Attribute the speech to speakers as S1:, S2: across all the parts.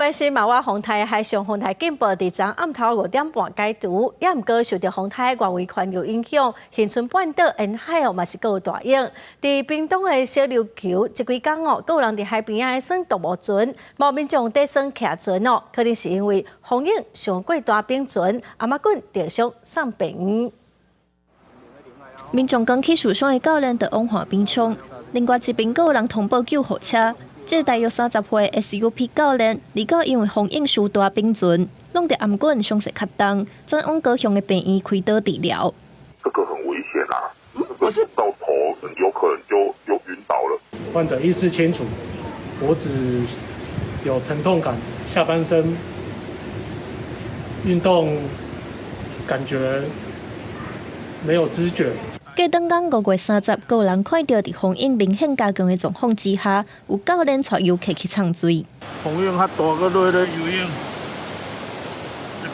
S1: 關心馬哇風颱，海上風颱警報佇昨暗頭5點半解除，也毋過受著風颱外圍環流影響，恆春半島沿海哦嘛是閣有大湧。佇屏東的小琉球，這幾工哦，閣有人佇海邊仔耍獨木船，有民眾佇耍騎船哦，可能是因為風湧傷過大冰船，頷頸著傷送病院。
S2: 民眾剛去受傷的教練就往岸邊衝，另外一邊閣有人通報救護車。這大約30歲的 SUP 教練，二九因為風湧傷大冰船，弄著頷頸傷勢較重，轉往高雄的病院開刀治療。
S3: 這個很危險啊！這個到頭有可能就暈倒了。
S4: 患者意識清楚，脖子有疼痛感，下半身運動感覺沒有知覺。
S2: 過轉工5月30，閣有人看著佇風湧明顯加強的狀況之下，有教練帶遊客去衝水。
S5: 風湧較大，閣落咧游泳，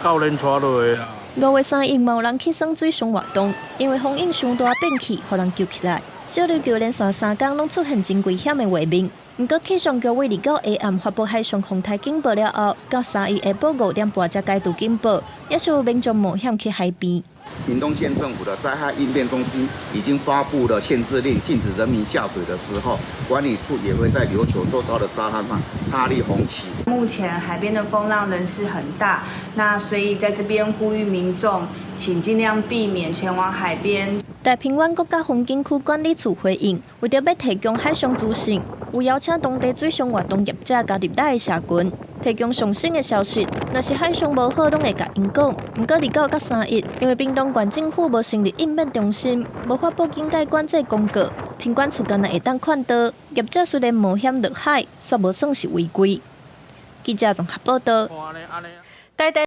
S5: 教練帶落去啊。
S2: 5月3日，嘛有人去耍水上活動，因為風湧傷大變氣，予人救起來。小琉球連續3工攏出現真危險的畫面。毋過氣象局為二九下暗發布海上風颱警報了後，到3日下晡5點半才解除警報，也是有民眾冒險去海邊。
S6: 屏東縣政府的災害應變中心已經發布了限制令，禁止人民下水的時候，管理處也會在琉球周遭的沙灘上插立紅旗。
S7: 目前海邊的風浪仍是很大，那所以在這邊呼籲民眾，請盡量避免前往海邊。
S2: 大鵬灣國家風景區管理處回應，為著欲提供海上資訊，有邀請當地水上活動業者加入咱的社群，提供上新的消息。若是海象無好，攏會共𪜶講。毋過二九佮3日，因為屏東縣政府無成立應變中心，無發布警戒管制公告，品管處敢若會當勸導業者，雖然冒險落海，煞無算是違規。記者綜合報道。
S1: 台